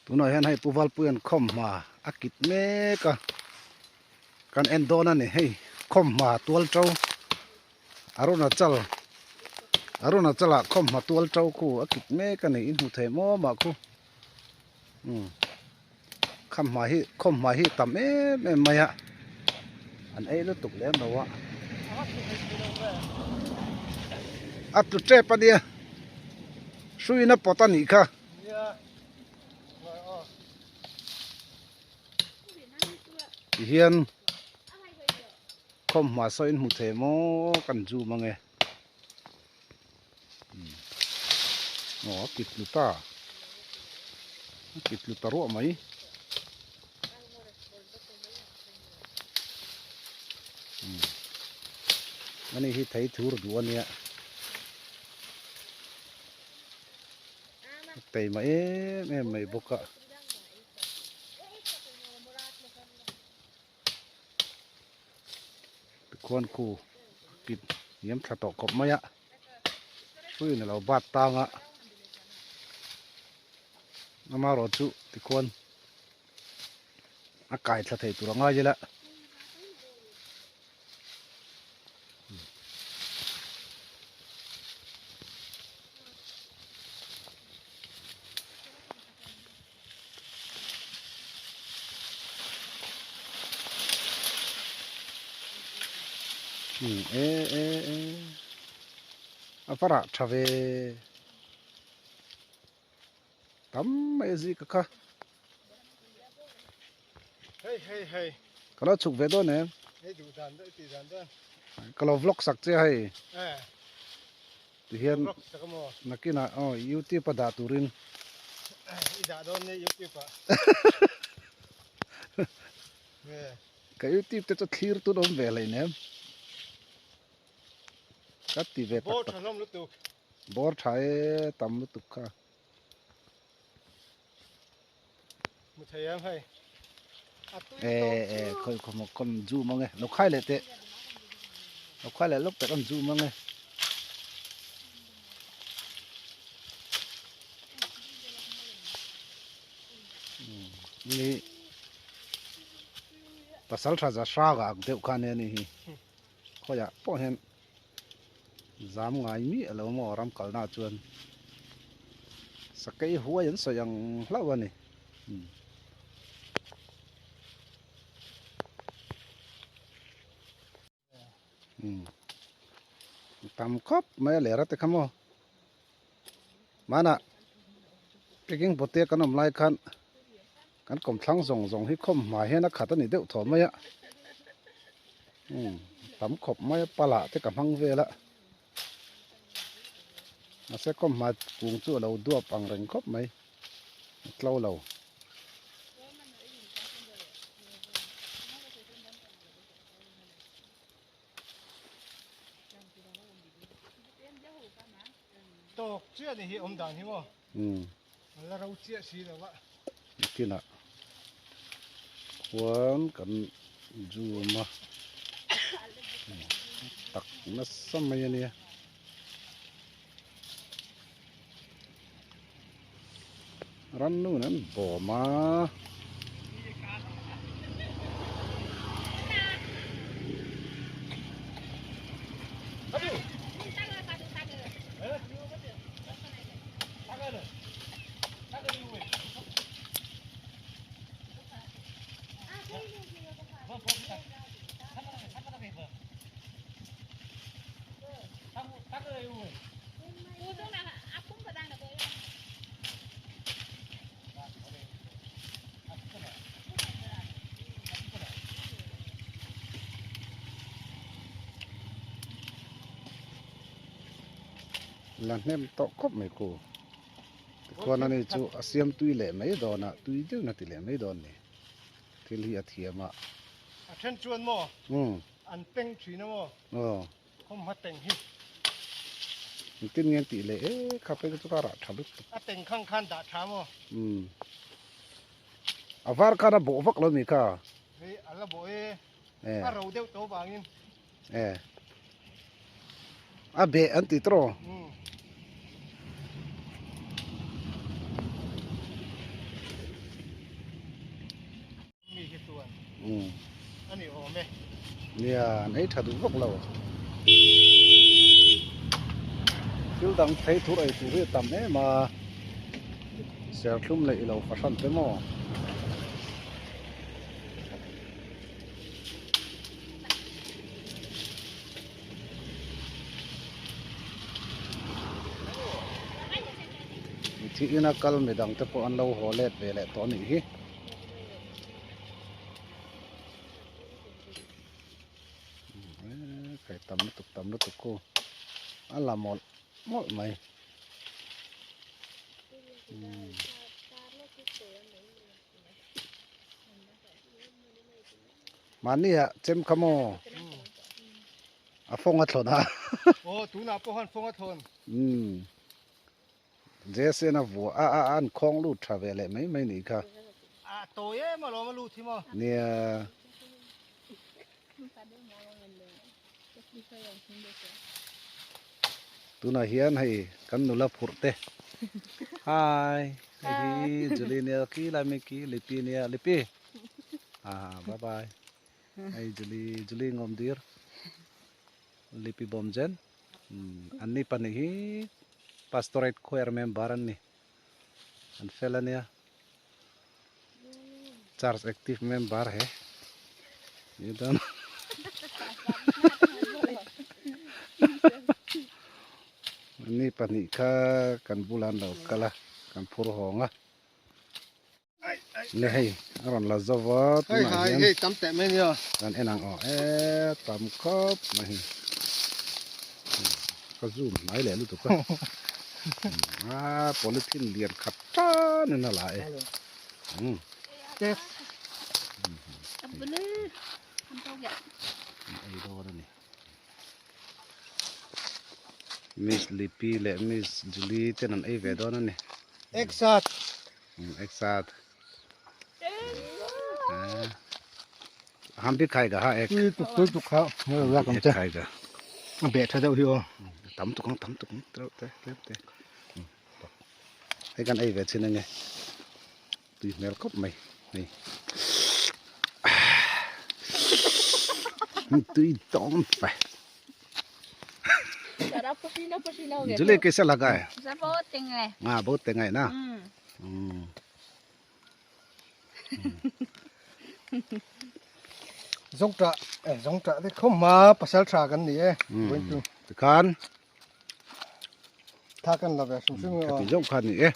Tunah hian hei Pu Valpuia'n khawmhma a kit mek a, kan en dawn a ni hei khawmhma tual to Arunachal Arunachal ah khawmhma tual to khu a kit mek a ni in hmu thei maw mah khu umm khawmhma hi khawmhma hi tam em em mai a an ei lutuk lem lo a a tlu tep a nia hruiin a pawt a nih kha. Tihian khawmhma saw in hmu thei maw kan zoom ange aw a kit tlu ta a kit tlu ta ruah mai ani hi thei thur duh ania. Taima em em mai bawk a. Tikhuan khu kit hniam thla tawh khawp mai a hruiin a lo bat tang a amaherawh chu tikhuan a kai thla thei tur a ngai ila. Um e e e a va rah tha ve tam mai a zika kha. Hei hei hei. Ka lo chhuk ve dawn em? Hei duh dan daih tih dan dawn. Ka lo vlog sak che a hei. Eh. Tihian Vlog sak a maw? Nakinah aw YouTube a dah turin. I dah dawn nia YouTube ah. Eh. Ka YouTube te chu thlir tun awm ve hlei nem. Ka ti ve tak tak. Bawr tha hlawm lutuk. Bawr tha e tam lutuk kha. Mu thei em hei. E e khoi khom kon zoom ange lo khai leh teh lo khai leh lawk teh kan zoom ange. Ni pasal tha za hra ga ang deuh kha ania ni hi khawiah pawh hian zam ngai miah lo maw ram kalna chuan sakei huai an sawi ang hlauh a ni umm tam khawp mai a lera te kha maw hmanah picking bote kan awm lai khan kan kawmthlang zawng zawng hi khawm hma hian a khat a ni deuh thaw mai a umm tam khawp mai a pala te ka hmang vel a mahse khawm hma kung chu a lo duap ang reng khawp mai a tlo lo. Tawk chiah ni hi awm dan hi maw? Umm. A la ro chiah si lo a. Nakinah khuan kan zoom a tak nasa mai a nia. Rannun an bawm a. La hnem tawh khawp mai ku tikhuan ani chu a siam tui leh mai dawn a tui deuhin a ti leh mai dawn ni thil hi a thiam a. A then chuan maw? Umm. An teng thin a maw? Aw. Khawm hma teng hi. Engtin nge an tih leh e kha phei chu ka rah tha lutuk. A teng khang khan dah tha maw? Umm. A var khan a bawh vak lo mi kha? Hei a la bawh e. E. A ro deuh tawh vangin. E. A beh an ti tawh. Umm. awm e. Nia, an ei tha duh vak lo. Thil dang thei thur ei tur hi a tam em a, serthlum leh ilo fahran te maw. Mithi ina kal midang te pawh an lo haw let ve leh tawh a nih hi. Hei tam lutuk tam lutuk khu a la mawlh mawlh mai. Mahni ah chem kha maw a fawng a thlawn a. Aw tunah pawh khan fawng a thlawn. Umm Jason a vuah a a an khawng lut tha ve leh mai mai nih kha. A tawi em alawm a lut hi maw. Nia. Tunah hian hei kan nula phurh te hi hei hi Julie nia khi lai mai khi Lipi nia Lipi ah bye bye hei Julie Julie ngawm dir Lipi bawm zen an ni pahnih hi pastorate choir member an ni an fel ania. Church active member he ni dawn ni pahnih kha kan bulah an lo kal a kan phur hawng a le hei a rawn la zo va tunah hian kan en ang aw e tam khawp mai hi ka zoom hnai leh lutuk a a polythene lian khat tan in a la e umm ei dawn a ni miss lipi leh miss julie ten an ei ve dawn a ni exat exat ham bi khai ga ha ek tuk tuk tuk kha ek khai ga be tha deuh hi aw tam tuk ang tam tuk ang te tlem te Hei kan ei ve chin ange tui hmel khawp mai hei tui dawn fe Julie kaisa laga hai ah bahut teng hai na Zawngṭah eh zawngṭah te khawm hma pasal tha kan ni e tikhan Tha kan la ve hrim hrim Khati zawng kha ni e.